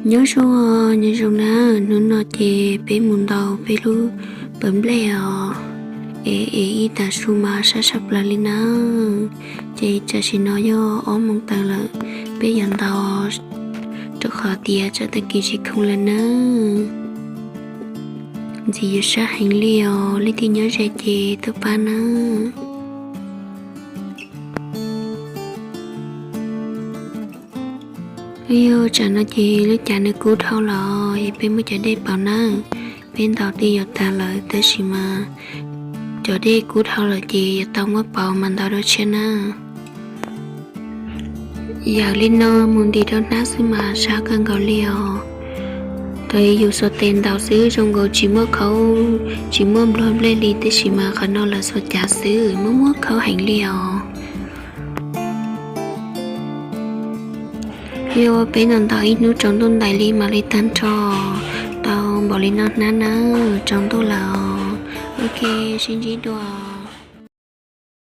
Nyob zoo, nyob zoo na, hnub no ces peb mus ntaus peb lub pawv nplej os, es es ib tag su mas sab sab plaws li na. Ces tam sim no yog ob moos tawm lawm, peb yuav ntaus rau qhov tias tsam tag kis tsis khoom lawm na. Ntxim yuav sab heev li os, leej twg nyob ze ces tuaj pab na. Yog tsam no ces lub cav nws kub dhau lawm es peb muab cov dej pauv na. Peb ntaus tej yuav tag lawm tab sis mas cov dej kub dhau lawm ces yuav tau muab pauv mas ntaus dua tshiab na. Yam li no mus ntim rau hnab xwb mas sab kawg nkaus li os. Thaum yus xuas tes ntaus xwb zoo nkaus tsis muaj khaub, tsis muaj npluag nplej li, tab sis mas qhov no lawv xuas cav xwb muaj muaj khaub heev li os. Yog peb ntaus ntaus ib hnub tsaus ntuj ntais li mam li tag nrho, tau npaum li no hnab na, tsaus ntuj lawm. Ok, sib ntsib dua.